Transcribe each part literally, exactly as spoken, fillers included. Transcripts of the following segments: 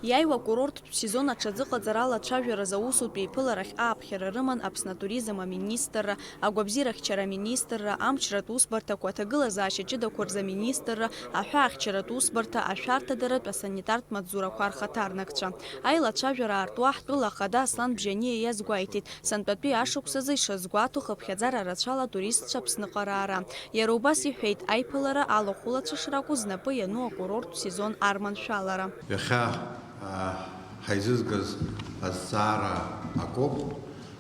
Иааиуа акурорттә сезон аҽазыҟаҵара алацәажәараз аусутә еиԥыларахь ааԥхьара рыман Аԥсны атуризм аминистрра, агәабзиарахьчара аминистрра, амчратә усбарҭақәа, аҭагылазаашьа ҷыдақәа рзы аминистрра, аҳәаахьчаратә усбарҭа, ашәарҭадаратә, асанитартә маҵзурақәа рхаҭарнакцәа. Аилацәажәара аартуа ҳтәыла ахада Аслан Бжьаниа иазгәеиҭеит, сынтәатәи ашықәсазы ишазгәаҭо хыԥхьаӡара рацәала атуристцәа Аԥсныҟа раара. Иара убас иҳәеит, аиԥылара алахәылацәа шракәу знапы иану акурорттә сезон арманшәалара. Иахьа, аа, ҳаизызгаз азҵаара акоуп,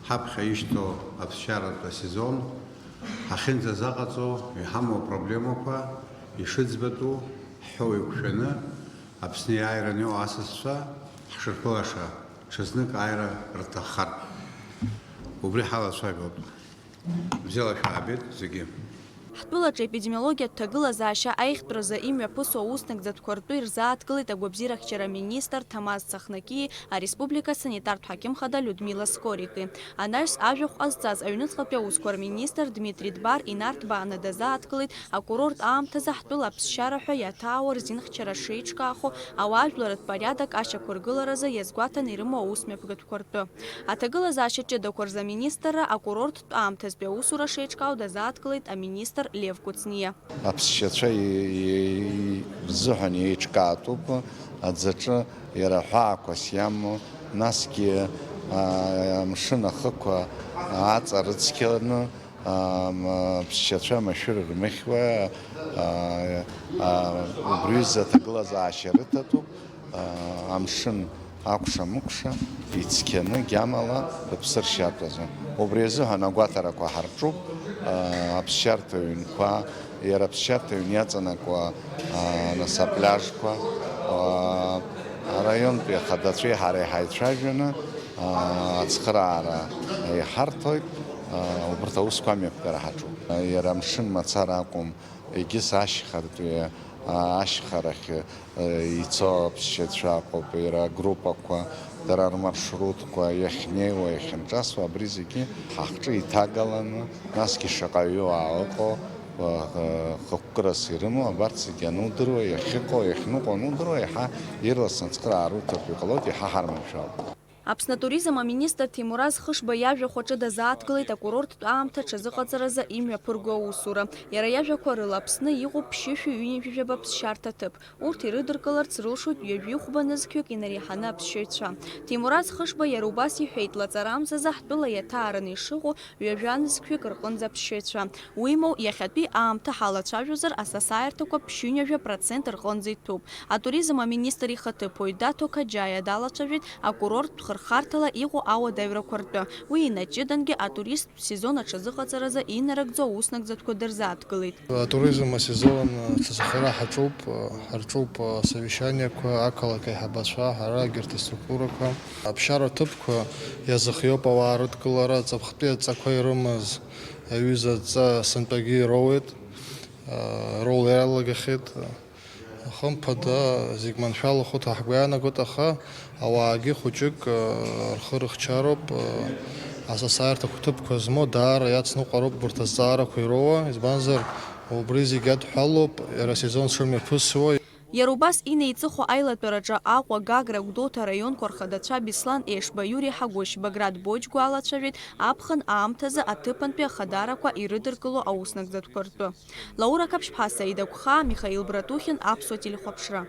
ҳаԥхьа ишьҭоу аԥсшьаратә асезон, ҳахьынӡазаҟаҵо, иҳамоу апроблемақәа ишыӡбатәу ҳҳәоу еиқәшәаны, Аԥсны иааираны иҟоу асасцәа ҳшырԥылаша, ҽазнык ааира рҭаххартә. Убри ҳалацәажәоит. Бзиала шәаабеит зегьы. Ҳтәылаҿы епидемиологиатә ҭагылазаашьа аихтәразы имҩаԥысуа ауснагӡатәқәа ртәы ирзааҭгылеит агәабзиарахьчара аминистр Ҭамаз Цахнакии ареспублика асанитартә ҳақьым хада Людмила Скорики. Анаҩс ажәахә ҟазҵаз аҩныҵҟатәи аусқәа рминистр Дмитри Дбар инарҭбааны дазааҭгылеит акурорт аамҭазы ҳтәыла аԥсшьара ҳәа иаҭаауа рзинхьчара шеиҿкаахо, ауаажәларратә порядок ашьақәыргыларазы иазгәаҭаны ирымоу аусмҩаԥгатәқәа ртәы. Аҭагылазаашьа ҷыдақәа рзы аминистрра акурорттә аамҭазтәи аусура шеиҿкаау дазааҭгылеит аминистр Лев Кәыҵниа. Аԥсшьацәа и-, и-, рзыҳәан еиҿкаатәуп аӡаҿы иара аҳәаақәас иамоу, насгьы, а, амшын ахықәа аҵа рыцқьаны, а, м-, аԥсшьацәа машәыр рмыхьуа, а, а, убри рзы аҭагылазаашьа рыҭатәуп, а, амшын акәша-мыкәша ицқьаны гьамала рыԥсы ршьартә азы. Убри азыҳәан агәаҭарақәа ҳарҿуп, а, аԥсшьарҭа ҩнқәа, иара аԥсшьарҭа ҩн иаҵанакуа, а, нас апляжқәа, а, араионтәи ахадацәеи ҳареи ҳаицәажәаны, а, ацхыраара иҳарҭоит, а, убарҭ аусқәа амҩаԥгара ҳаҿуп. Иара амшын мацара акәым, егьыс ашьхартәи, а, ашьхарахь, а, ицо аԥсшьацәа ыҟоуп, иара агруппақәа, дара рмаршрутқәа иахьнеиуа, иахьынҿасуа, абри зегьы ҳахҿы иҭагаланы, насгьы шаҟаҩы уаа ыҟоу, а, хықәкырас ирымоу, абарҭ зегьы анудыруа, иахьыҟоу, иахьныҟәо анудыруа, иаҳа ирласны ацхыраара уҭартә иҟалоит, иаҳа ҳарманшәалоуп. Аԥсны атуризм аминистр Ҭемураз Хышба иажәахә аҿы дазааҭгылеит акурорттә аамҭа аҽазыҟаҵаразы имҩаԥырго аусура. Иара иажәақәа рыла, Аԥсны иҟоуп ԥшьышәи ҩынҩажәи жәаба ԥсшьарҭа ҭыԥ. Урҭ ирыдыркыларц рылшоит ҩажәи хәба нызқьҩык инареиҳаны аԥсшьаҩцәа. Ҭемураз Хышба иара убас иҳәеит, лаҵарамзазы ҳтәыла иаҭаараны ишыҟоу ҩажәа нызқьҩык рҟынӡа аԥсшьаҩцәа. Уимоу, иахьатәи аамҭа ҳалацәажәозар, асасааирҭақәа ԥшьынҩажәа процент рҟынӡа иҭәуп. Атуризм аминистр ихаҭыԥуаҩ Даҭо Қаџьаиа далацәажәеит акурорттә хырхарҭала иҟоу ауадаҩрақәа ртәы. Уи инаҷыдангьы атуристтә сезон аҽазыҟаҵаразы инарыгӡо ауснагӡатәқәа дырзааҭгылеит. Атуризм асезон аҽазыхара ҳаҿуп, ҳарҿуп асовещаниақәа, ақалақь аиҳабацәа, ҳара егьырҭ аструктурақәа. Аԥсшьара ҭыԥқәа иазыхиоуп ауаа рыдкылара, ҵыԥхтәи адҵақәа ирымаз аҩыза адҵа сынтәагьы ироуеит, роула иалагахьеит. Хымԥада, зегь маншәалахоит ҳәа ҳгәы иаанагоит, аха ауаагьы хәыҷык, э, рхы рыхьчароуп, э, асасааирҭақәа ҭыԥқәа змоу даара иацныҟәароуп урҭ азҵаарақәа ироуа, избанзар, убри зегь адҳәалоуп иара асезон шымҩаԥысуа. Иара убас инеиҵыху аилатәараҿы Аҟәа, Гагра, Гәдоуҭа араионқәа рхадацәа Беслан Ешба, Иури Ҳагәышь, Баграт Боџь гәалацәажәеит аԥхын аамҭазы аҭыԥантәи ахадарақәа ирыдыркыло ауснагӡатәқәа ртәы. Лаура Қаԥшьԥҳа, Саида Гәхаа, Михаил Братухин, Аԥсуа телехәаԥшра.